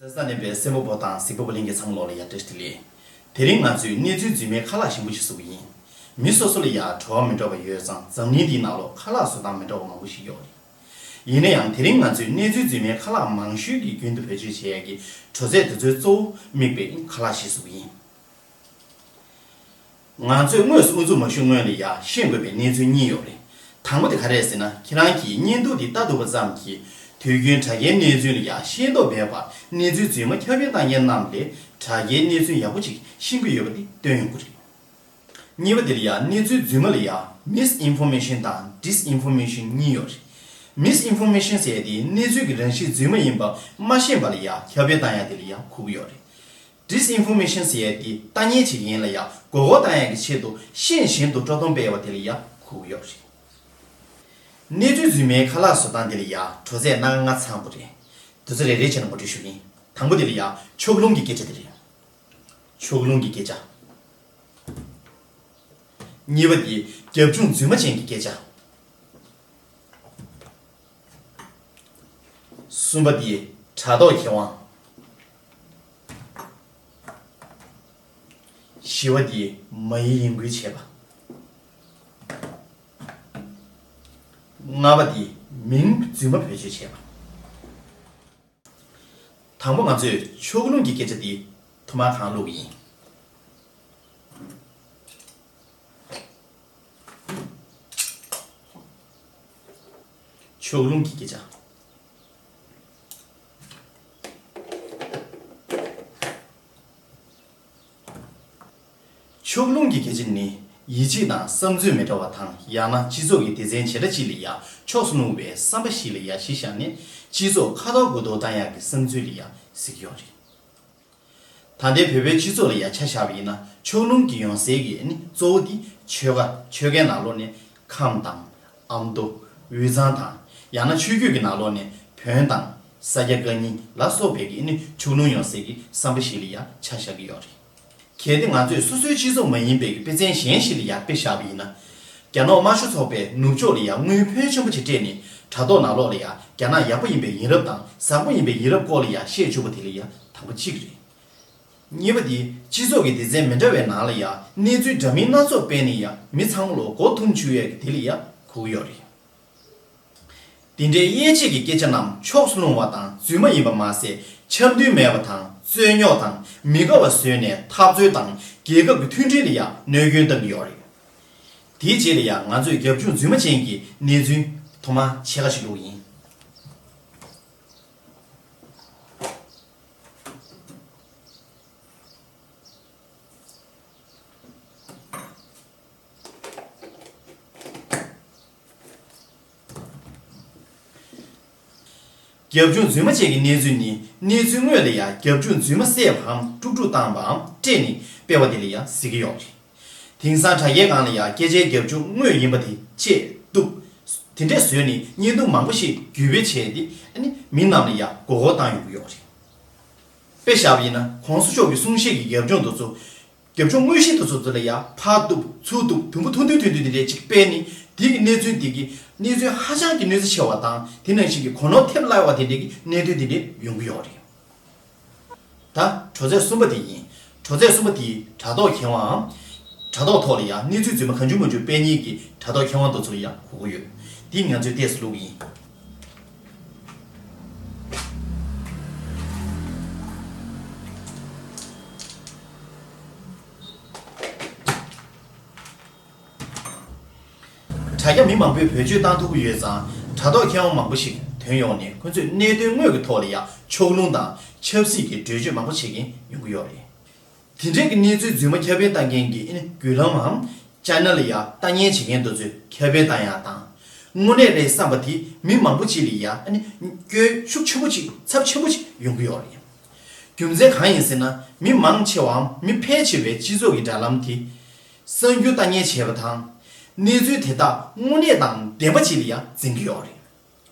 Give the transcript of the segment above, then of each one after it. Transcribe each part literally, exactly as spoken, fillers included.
ས་གནས་པའི་སེམས་པ་པོ་དང་གཟིགས་པ་པོ་ལྷན་རྒྱས་ཚང་མ་ལོག་ལ་ཡ་བཀྲ་ཤིས་བདེ་ལེགས། དེ་རིང་ང་ཚོས་གནས་ཚུལ་རྫུན་མའི་ཁ་ལག་ཞིམ་པོ་ཞིག་བཟོ་གི་ཡིན། མི་སོ་སོ་ལ་ཡ་བྲོ་བ་མི་འདྲ་བ་ཡོད་ཙང་འཛམ་གླིང་འདིའི་ནང་ལོགས་ཁ་ལག་བཟོ་སྟངས་མི་འདྲ་བ་མང་པོ་ཞིག་ཡོད་རེད། ཡིན་ན་ཡང་དེ་རིང་ང་ཚོས་གནས་ཚུལ་རྫུན་མའི་ཁ་ལག་མང་ཤོས་ཀྱི་རྒྱུན་དུ་བེད་སྤྱོད་བྱེད་ཡག་གི་བྲོ་རྫས་དེ་ཚོའི་གཙོ་བོ་དམིགས་པའི་ཁ་ལག་ཞིག་བཟོ་གི་ཡིན། ང་ཚོས་དངོས་སུ་ཨུ་ཚུགས་མ་ཞུ་སྔོན་ལ་ཡ་ཤེས་དགོས་པའི་གནས་ཚུལ་གཉིས་ཡོད་རེད། དང་པོ་དེ་ག་རེད་ཟེར་ན། ཁྱེད་རང་གིས་བརྙན་ཐུང་འདི་ལྟ་ཐུབ་པ་ཙམ་གྱིས་དུས་རྒྱུན་དྲ་རྒྱའི་གནས་ཚུལ་ལ་ཡ་ཤེས་རྟོགས་མེད་པར་གནས་ཚུལ་རྫུན་མ་ཁྱབ་སྤེལ་བཏང་མཁན་རྣམས་ལས་དྲ་རྒྱའི་གནས་ཚུལ་ཡག་པོ་ཅིག་ཤེས་ཀྱི་ཡོད་པ་དེ་སྟོན་ཡོང་གི་རེད། གཉིས་པ་དེ་ལ་ཡ་གནས་ཚུལ་རྫུན་མ་ལ་ཡ་མིས་ཨིན་ཕོར་མེ་ཤིན་དང་ཌིས་ཨིན་ཕོར་མེ་ཤིན་གཉིས་ཡོད་རེད། མིས་ཨིན་ཕོར་མེ་ཤིན་ཟེར་ཡ་དེ་གནས་ཚུལ་གྱི་རང་བཞིན་རྫུན་མ་ཡིན་པ་མ་ཤེས་པ་ལ་ཡ་ཁྱབ་སྤེལ་བཏང་ཡ་དེ་ལ་ཡ་གོ་གི་ཡོད་རེད། ཌིས་ཨིན་ཕོར་མེ་ཤིན་ཟེར་ཡ་དེ་ལྟ་ཉན་བྱེད་མཁན་ལ་ཡ་མགོ་སྐོར་བཏང་ཡ་གི་ཆེད་དུ་ཤེས་བཞིན་དུ་སྤྲོ་སྟོན་སྤེལ་བ་དེ་ལ་ཡ་གོ་གི་ཡོད་རེད། གནས་ཚུལ་རྫུན་མའི་ཁ་ལག་བཟོ་སྟངས་དེ་ལ་ཡ་བྲོ་རྫས་སྣ་ཁ་ལྔ་ཚང་དགོས་རེད། དེ་ཚོ་རེ་རེ་བྱས་ནས་ངོ་སྤྲོད་ཞུ་གི་ཡིན། དང་པོ་དེ་ལ་ཡ་ཕྱོགས་ལྷུང་གི་སྐད་ཆ་དེ་རེད། ཕྱོགས་ལྷུང་གི་སྐད་ཆ། གཉིས་པ་དེ་རྒྱབ་ལྗོངས་རྫུན་མ་ཅན་གྱི་སྐད་ཆ། གསུམ་པ་དེ་དྲ་ཐོག་མཁས་དབང་། བཞི་པ་དེ་མ་ཡི་ཡིན་ཁུལ་བྱེད་པ། ལྔ་པ་དེ་མིང་རྫུན་མ་བེད་སྤྱོད་བྱེད་པ། དང་པོ་ང་ཚོས་ཕྱོགས་ལྷུང་གི་སྐད་ཆ་འདི་ཐོག་མར་གང་བླུགས་ཡིན། ཕྱོགས་ལྷུང་གི་སྐད་ཆ། ཕྱོགས་ལྷུང་གི་སྐད་ཆ་ནི་ཡིད་ཆེས་དང་བསམ་ཚུལ་མི་འདྲ་བ་དང་ཡང་ན་སྤྱི་ཚོགས་ཀྱི་སྡེ་ཚན་བྱེ་བྲག་ཅིག་ལ་ཡ་ཕྱོགས་སུ་ལྷུང་བའི་བསམ་པ་ཞིག་ལ་ཡ་གཞི་བཞག་ནས་སྤྱི་ཚོགས་ཁ་འཐོར་དགོས་དོ་བཏང་ཡག་གི་བསམ་ཚུལ་ལ་ཡ་ཟེར་གྱི་ཡོད་རེད། ད་ལྟའི་བོད་པའི་སྤྱི་ཚོགས་ལ་ཡ་ཆ་བཞག་པ་ཡིན་ན་ཕྱོགས་ལྷུང་གི་ཡོང་སའི་གི་ནི་གཙོ་བོ་དེ་ཆོལ་ཁ་ཆོལ་ཁའི་ནང་ལོགས་ནས་ཁམས་དང་། ཨ་མདོ། དབུས་གཙང་དང་། ཡང་ན་ཆོས་བརྒྱུད་ཀྱི་ནང་ལོགས་ནས་བོན་དང་། ས་སྐྱ་བཀའ་རྙིང་ལ་སོགས་པའི་གི་ནི་ཕྱོགས་ལྷུང་ཡོང་སའི་གི་བསམ་པ་ཞིག་ལ་ཡ་ཆ་བཞག་གི་ཡོད་རེད། གལ་ཏེ་ང་ཚོས་སོ་སོའི་སྤྱི་ཚོགས་མ་ཡིན་པའི་གི་དཔེ་མཚོན་གཞན་ཞིག་ལ་ཡ་དཔེ་བཞག་པ་ཡིན་ན། རྒྱ་ནག་དམར་ཤོག་ཚོགས་པས་ནུབ་ཕྱོགས་ལ་ཡ་དངུལ་ཕོན་ཆེན་པོ་ཅིག་སྤྲད་ནས་དྲ་ཐོག་ནང་ལོགས་ལ་ཡ་རྒྱ་ནག་ཡག་པོ་ཡིན་པའི་ཡིན་རབས་དང་བཟང་པོ་ཡིན་པའི་ཡིན་རབས་སྐོར་ལ་ཡ་བཤད་བཅུག་པ་དེ་ལ་ཡ་དང་པོ་གཅིག་རེད། གཉིས་པ་དེ་སྤྱི་ཚོགས་ཀྱི་སྡེ་ཚན་མི་འདྲ་བའི་ནང་ལ་ཡ་གནས་ཚུལ་འདྲ་མིན་སྣ་ཚོགས་སྤེལ་ནས་ཡ་མི་ཚང་མ་ལོ་མགོ་འཐོམ་བཅུག་ཡས་ཀྱི་དེ་ལ་ཡ་གོ་གི་ཡོད་རེད། དེ་འདྲའི་དབྱེ་འབྱེད་ཀྱི་སྐད་ཆ་རྣམས་ཕྱོགས་སུ་ལྷུང་བ་དང་རྫུན་མ་ཡིན་པ་མ་ཟད་འཆམ་མཐུན་མེད་པ་དང་རྩོད་རྙོག་དང་མི་དགའ་བ་བཟོས་ནས་འཐབ་རྩོད་དང་རྒྱལ་ཁབ་ཀྱི་མཐུན་སྒྲིལ་ལ་ཡ་གནོད་སྐྱོན་བཏང་གི་ཡོད་རེད། དེའི་རྗེས་ལ་ཡ་ང་ཚོས་རྒྱབ་ལྗོངས་རྫུན་མ་ཅན་གྱི་གནས་ཚུལ་ཐོག་མ་ཕྱེད་ཀ་ཞིག་བླུགས་ཡིན། རྒྱབ་ལྗོངས་རྫུན་མ་བཅས་ཀྱི་གནས་ཚུལ་ནི་གནས་ཚུལ་དངོས་ལ་ཡང་རྒྱབ་ལྗོངས་རྫུན་མ་བསྲེས་པའམ་དཀྲུག་དཀྲུག་བཏང་བའམ་སྤྲད་ནས་སྤེལ་བ་དེ་ལ་ཡང་ཟེར་གྱི་ཡོད་རེད། དེང་སང་དྲ་རྒྱའི་སྒང་ལ་ཡང་སྐད་ཆའི་རྒྱབ་ལྗོངས་དངོས་ཡིན་པ་དེ་བཅད་གཏུབ། དེ་འདྲས་བཟོས་ནས་བརྙན་ཐུང་མང་པོ་ཞིག་བརྒྱུད་སྤེལ་བྱས་ཏེ་ཨ་ནི་མི་རྣམས་ལ་ཡང་མགོ་སྐོར་བཏང་ཡོང་གི་ཡོད་རེད། དཔེ་བཞག་པ་ཡིན་ན་གོང་ས་མཆོག་གི་གསུང་བཤད་ཀྱི་རྒྱབ་ལྗོངས་དེ་ཚོ། རྒྱབ་ལྗོངས་དངོས་གཞི་དེ་ཚོ་ཚོ་ལ་ཡང་ཕར་གཏུབ་ཚུར་གཏུབ་དུམ་བུ་ཐུང་ཐུང་ཐུང་ཐུང་དེ་འདྲས་ཅིག་སྤེལ་ནས་དེ་གི་གནས་ཚུལ་དེ་གི་གནས་ཚུལ་ཧ་ཅང་གི་གནོད་འཚེ་ཆེ་བ་དང་དེ་ནང་བཞིན་གྱི་གོ་ནོར་ཐེབས་སླ་བ་དེ་འདྲས་ཀྱི་གནད་དོན་དེ་འདྲས་ཡོང་གི་ཡོད་རེད། ད་བྲོ་རྫས་གསུམ་པ་དེ་ཡིན། བྲོ་རྫས་གསུམ་པ་དེ་དྲ་ཐོག་མཁས་དབང་དྲ་ཐོག་ཐོག་ལ་ཡང་གནས་ཚུལ་རྫུན་མ་གང་བྱུང་མང་བྱུང་སྤེལ་མཁན་གྱི་དྲ་ཐོག་མཁས་དབང་དེ་ཚོ་ལ་ཡང་གོ་གི་ཡོད། དེ་ང་ཚོས་ཏོག་ཙམ་བླུགས་ཡིན། དྲ་རྒྱ་མི་མང་པོས་བེད་སྤྱོད་བཏང་ཐུབ་ཀྱི་ཡོད་ཙང་དྲ་ཐོག་མཁས་དབང་མང་པོ་ཞིག་ཐོན་ཡོང་ནས་ཁོ་ཚོས་གནད་དོན་དངོས་ཀྱི་ཐོག་ལ་ཡང་ཕྱོགས་ལྷུང་དང་ཆབ་སྲིད་ཀྱི་འགྲེལ་བརྗོད་མང་པོ་བྱེད་མཁན་ཡོང་གི་ཡོད་རེད། དེ་འདྲའི་གི་གནས་ཚུལ་རྫུན་མ་ཁྱབ་སྤེལ་བཏང་མཁན་གྱི་བརྒྱུད་ལམ་འམ་ཅེ་ནལ་ལ་ཡང་ལྟ་ཉན་བྱེད་མཁན་དེ་ཚོས་ཁྱབ་སྤེལ་བཏང་ཡག་དང་། དངོས་གནས་རེད་བསམ་པ་དེ་མི་མང་པོ་ཅིག་ལ་ཡང་སྐྱོན་ཤུགས་ཆེན་པོ་ཅིག་ཚབས་ཆེན་པོ་ཅིག་ཡོང་གི་ཡོད་རེད། རྒྱུ་མཚན་གང་ཡིན་ཟེར་ན་མི་མང་ཆེ་བའམ་མི་ཕལ་ཆེ་བའི་སྤྱི་ཚོགས་ཀྱི་དྲ་ལམ་དེ། གསར་འགྱུར་ལྟ་ཉན་བྱས་པ་དང་། གནས་ཚུལ་དེ་དག་དངོས་གནས་དང་བདེན་པ་ཅིག་ལ་ཡང་འཛིན་གྱི་ཡོད་རེད།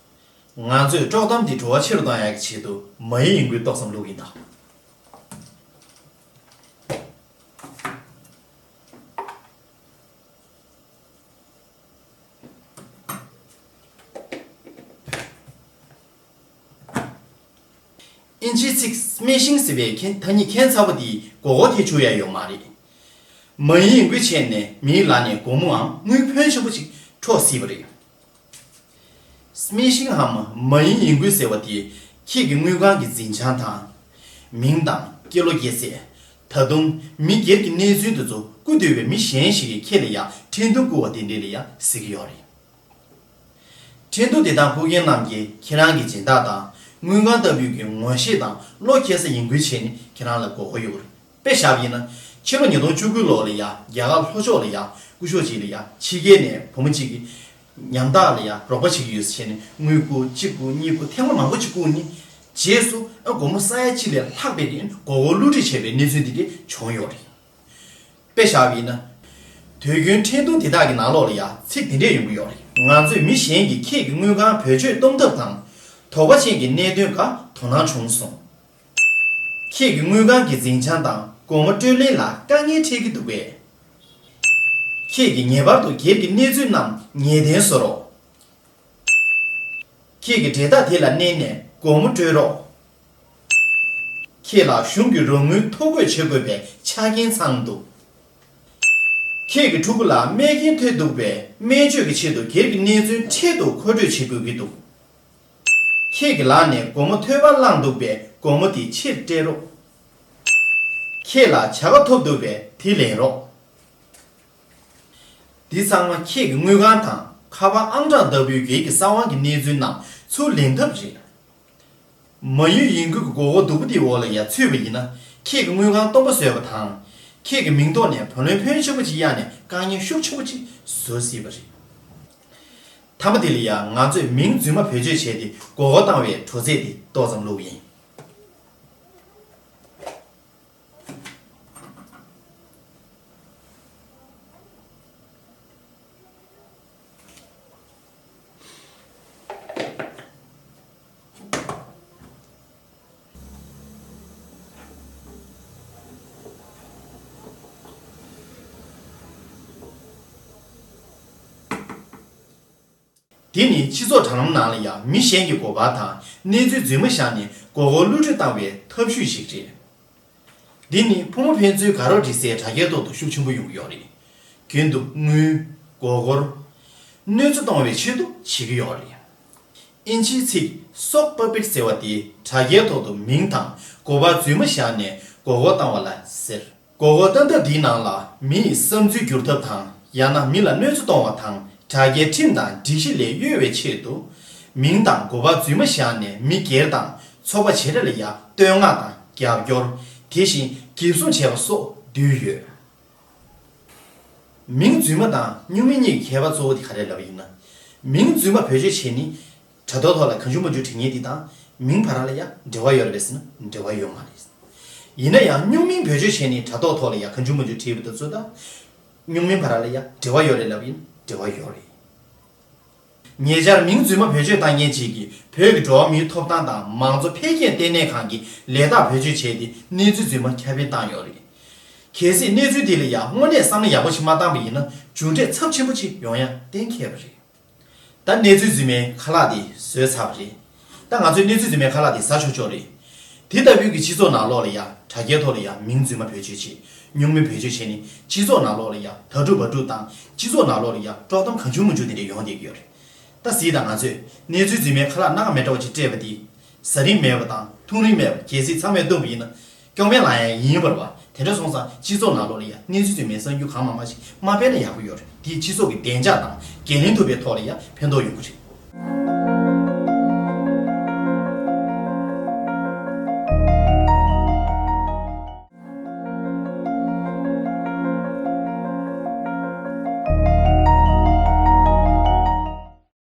ང་ཚོས་དཀྲོག་གཏམ་འདི་བྲོ་བ་ཆེ་རུ་གཏོང་ཡག་གི་ཆེད་དུ་མ་ཡི་ཡིན་ཁུལ་ཏོག་ཙམ་བླུགས་ཡིན་ད། ཨིན་ཇིའི་ཚིག་སྨི་ཤིང་ཟེར་བའི་མཁན་ཐ་སྙད་མཁན་ཚ་བོ་དེའི་མགོ་སྐོར་དེ་ཆུ་ཡ་ཡོད་མ་རེད། མ་ཡིན་ཡིན་ཁུལ་བྱས་ནས་མིའི་ལག་ནས་སྒོར་མོའམ་དངུལ་ཕོན་ཆེན་པོ་ཅིག་འཕྲོག་སྲིད་པ་རེད། སྨི་ཤིང་ཧམ་མ་ཡིན་ཡིན་ཁུལ་ཟེར་བ་དེ་ཁྱེད་ཀྱི་དངུལ་ཁང་གི་འཛིན་བྱང་དང་། མིང་དང་སྐྱེས་ལོ་སྐྱེས་ཚེས། ད་དུང་མི་སྒེར་གྱི་གནས་ཚུལ་དེ་ཚོ་བརྐུ་འདོད་པའི་མི་གཞན་ཞིག་གིས་ཁྱེད་ལ་ཡང་འཕྲིན་ཐུང་བརྐུ་བ་དེ་འདྲ་ལ་ཡང་ཟེར་གྱི་ཡོད་རེད། འཕྲིན་ཐུང་དེ་དག་བརྐུ་མཁན་རྣམས་ཀྱིས་ཁྱེད་རང་གི་སྦྱིན་བདག་དང་དངུལ་ཁང་ལྟ་བུའི་གི་ངོ་ཤེས་དང་བློ་འཁེལ་ས་ཡིན་ཁུལ་བྱས་ནས་ཁྱེད་རང་ལ་མགོ་སྐོར་གཡུག་རེད། དཔེ་བཞག་པ་ཡིན་ན། ཕྱི་ལོ་ཉིས་སྟོང་བཅུ་དགུ་ལོ་ལ་ཡ་རྒྱ་གར་ལྷོ་ཕྱོགས་ལ་ཡ་སྐུ་ཞབས་ཅིག་ལ་ཡ་ཕྱི་རྒྱལ་ནས་བུ་མོ་གཅིག་གིས་ཉམ་ཐག་ལ་ཡ་རོགས་པ་བྱེད་ཀྱི་ཡོད་ཟེར་བྱས་ནས་དངུལ་བརྐུ། གཅིག་བརྐུ་གཉིས་བརྐུ་ཐེངས་མ་མང་པོ་ཅིག་བརྐུས་ནས། རྗེས་སུ་ཨ་སྒོར་མོ་ས་ཡ་གཅིག་ལས་ལྷག་པའི་གི་མགོ་སྐོར་བསླུ་བྲིད་བྱས་པའི་གནས་ཚུལ་འདི་འདྲ་བྱུང་ཡོད་རེད། དཔེ་བཞག་པ་ཡིན་ན། དུས་རྒྱུན་འཕྲིན་ཐུང་འདི་དག་གི་ནང་ལོགས་ལ་ཡང་ཚིག་འདི་འདྲས་ཡོང་གི་ཡོད་རེད། ང་ཚོས་མི་གཞན་གྱིས་ཁྱེད་ཀྱི་དངུལ་ཁང་བེད་སྤྱོད་གཏོང་ཐབས་དང་། དོགས་པ་ཅན་གྱི་གནད་དོན་ཁག་དོ་སྣང་བྱུང་སོང་། ཁྱེད་ཀྱི་དངུལ་ཁང་གི་འཛིན་བྱང་དང་སྒོར་མོ་སྤྲོད་ལེན་ལ་དཀའ་ངལ་འཕྲད་ཀྱི་འདུག་པས། ཁྱེད་ཀྱིས་ངེས་པར་དུ་སྒེར་གྱི་གནས་ཚུལ་རྣམས་ངེས་གཏན་བཟོ་རོགས། ཁྱེད་ཀྱི་འབྲེལ་ཐག་དེ་ལ་མནན་ནས་སྒོར་མོ་སྤྲོད་རོགས། ཁྱེད་ལ་གཞུང་གི་རོགས་དངུལ་ཐོ་འགོད་བྱེད་དགོས་པའི་ཆ་རྐྱེན་ཚང་འདུག། ཁྱེད་ཀྱི་ཕྲུ་གུ་ལ་རྨས་སྐྱོན་ཐེབས་འདུག་པས་སྨན་བཅོས་ཀྱི་ཆེད་དུ་སྒེར་གྱི་གནས་ཚུལ་འཕྲལ་དུ་མཁོ་སྤྲོད་བྱེད་དགོས་ཀྱི་འདུག། ཁྱེད་ཀྱི་ལག་ནས་སྒོར་མོ་ཐོལ་པར་བླངས་འདུག་པས་སྒོར་མོ་དེ་ཕྱིར་སྤྲད་རོགས། ཁྱེད་ལ་བྱ་དགའ་ཐོབ་འདུག་པས་དེ་ལེན་རོགས། འདི་ཚང་མ་ཁྱེད་ཀྱི་དངུལ་ཁང་དང་ཁ་པར་ཨང་གྲངས་ལྟ་བུའི་སྒེར་གྱི་གསང་བ་གི་གནས་ཚུལ་རྣམས་ཚུར་ལེན་ཐབས་རེད། མ་ཡུལ་ཡིན་ཁུལ་གྱི་མགོ་སྐོར་སྡུག་པོ་འདིའི་འོག་ལ་ཡ་ཚུད་པ་ཡིན་ན། ཁྱེད་ཀྱི་དངུལ་ཁང་སྟོང་པ་བཟོས་པ་དང་། ཁྱེད་ཀྱི་མིང་ཐོག་ནས་བུ་ལོན་ཕོན་ཆེན་པོ་ཅིག་གཡར་ནས་དཀའ་ངལ་ཤུགས་ཆེན་པོ་ཅིག་བཟོ་སྲིད་པ་རེད། མཐའ་མ་དེ་ལ་ཡ་ང་ཚོས་མིང་རྫུན་མ་བེད་སྤྱོད་བྱས་ཏེ་མགོ་སྐོར་བཏང་བའི་འཕྲོ་ཚད་དེ་ཏོག་ཙམ་བླུགས་ཡིན། དེ་ནི་སྤྱི་ཚོགས་དྲ་ལམ་ནང་ལ་ཡང་མི་གཞན་གྱི་མགོ་པར་དང་གནས་ཚུལ་རྫུན་མ་བཞག་ནས་མགོ་སྐོར་བསླུ་བྲིད་བཏང་བའི་ཐབས་ཇུས་ཤིག་རེད། འདི་ནི་ཕོ་མོ་ཕན་ཚུན་དགའ་རོགས་སྒྲིག་སའི་དྲ་རྒྱའི་ཐོག་ཏུ་ཤུགས་ཆེན་པོ་ཡོང་གི་ཡོད་རེད། རྒྱུན་དུ་དངུལ། མགོ་སྐོར། གནོད་འཚེ་གཏོང་བའི་ཆེད་དུ་བྱེད་ཀྱི་ཡོད་རེད། ཨིན་ཇིའི་ཚིག་སོག་པ་པིད་ཟེར་བ་དེ་དྲ་རྒྱའི་ཐོག་ཏུ་མིང་དང་མགོ་པར་རྫུན་མ་བཞག་ནས་མགོ་སྐོར་བཏང་བ་ལ་ཟེར། མགོ་སྐོར་བཏང་ཐབས་འདིའི་ནང་ལ་མི་ཡི་བསམ་ཚུལ་བསྒྱུར་ཐབས་དང་། ཡང་ན་མི་ལ་གནོད་འཚེ་གཏོང་བ་དང་། དྲ་རྒྱའི་ཁྲིམས་དང་སྒྲིག་གཞི་ལས་གཡོལ་བའི་ཆེད་དུ། མིང་དང་མགོ་པར་རྫུན་མ་བཞག་ནས་མི་སྒེར་དང་ཚོགས་པ་བྱེ་བྲག་ལ་ཡ་བསྟོད་བསྔགས་དང་རྒྱབ་སྐྱོར། དེ་བཞིན་འགེབས་སྲུང་བྱས་པ་སོགས་འདུས་ཡོད། མིང་རྫུན་མ་དང་སྨྱུག་མིང་གཉིས་ཀྱི་ཁྱད་པར་གཙོ་བོ་དེ་ག་རེ་ལབ་པ་ཡིན་ན། མིང་རྫུན་མ་བེད་སྤྱོད་བྱས་ནས་དྲ་ཐོག་ཐོག་ལ་གང་བྱུང་མང་བྱུང་བྲིས་མཁན་དེ་དང་མིང་བར་ལ་ཡང་འབྲེལ་བ་ཡོད་རེད་པས་ཟེར་ན་འབྲེལ་བ་ཡོད་མ་རེད། ཡིན་ན་ཡང་སྨྱུག་མིང་བེད་སྤྱོད་བྱས་ནས་དྲ་ཐོག་ཐོག་ལ་ཡང་གང་བྱུང་མང་བྱུང་བྲིས་པ་དེ་ཚོ་དང་། སྨྱུག་མིང་བར་ལ་ཡང་འབྲེལ་བ་ཡོད་རེད་ལབ་ཡིན་འབྲེལ་བ་ཡོད་རེད། ཉེ་ཆར་མིང་རྫུན་མ་བེད་སྤྱོད་བཏང་མཁན་ཅིག་གིས་བོད་ཀྱི་འགྲོ་བ་མིའི་ཐོབ་ཐང་དང་མང་གཙོ་འཕེལ་རྒྱས་ལྟེ་གནས་ཁང་གི་ལས་རྟགས་བེད་སྤྱོད་བྱས་ཏེ་གནས་ཚུལ་རྫུན་མ་ཁྱབ་སྤེལ་བཏང་ཡོད་རེད། གལ་སྲིད་གནས་ཚུལ་དེ་ལ་ཡང་དངོས་གནས་བསམ་བློ་ཡག་པོ་ཞིག་མ་བཏང་པ་ཡིན་ན་མཇུག་འབྲས་ཚབས་ཆེན་པོ་ཅིག་ཡོང་ཡ་གཏན་འཁེལ་བ་རེད། ད་གནས་ཚུལ་རྫུན་མའི་ཁ་ལག་དེ་བཟོས་ཚར་བ་རེད། ད་ང་ཚོས་གནས་ཚུལ་རྫུན་མའི་ཁ་ལག་དེ་ཟ་ཆོག་ཆོག་རེད། དེ་ལྟ་བུའི་གི་སྤྱི་ཚོགས་ནང་ལོགས་ལ་ཡ་དྲ་རྒྱའི་ཐོག་ལ་ཡ་མིང་རྫུན་མ་བེད་སྤྱོད་བྱེད། སྨྱུག་མིང་བེད་སྤྱོད་བྱས་ནས་སྤྱི་ཚོགས་ནང་ལོགས་ལ་ཡ་དག་སྒྲུབ་བག་སྒྲུབ་དང་སྤྱི་ཚོགས་ནང་ལོགས་ལ་ཡ་དཀྲོག་གཏམ་གང་བྱུང་མང་བྱུང་དེ་འདྲ་ཡོང་བསྡད་ཀྱི་ཡོད་རེད། ད་གཟིགས་དང་། ང་ཚོས་གནས་ཚུལ་རྫུན་མའི་ཁ་ལག་སྣ་ཁ་མི་འདྲ་བ་ཅིག་སྤྲད་པ་དེ། ཟ་རིན་མེད་པ་དང་འཐུང་རིན་མེད་པ་གལ་སྲིད་ཚང་མས་བཏུངས་པ་ཡིན་ན། སྐྱོན་མེད་ལ་ཡང་ཡིན་པ་རེད་བ། དེ་འདྲ་སོང་ཙང་སྤྱི་ཚོགས་ནང་ལོགས་ལ་ཡང་གནས་ཚུལ་རྫུན་མའི་གསར་འགྱུར་གང་མང་མང་ཞིག་མ་སྤེལ་ན་ཡག་པོ་ཡོད་རེད། དེས་སྤྱི་ཚོགས་ཀྱི་བདེ་འཇགས་དང་འགན་ལེན་ཐུབ་པའི་ཐོག་ལ་ཡང་ཕན་ཐོགས་ཡོང་གི་རེད།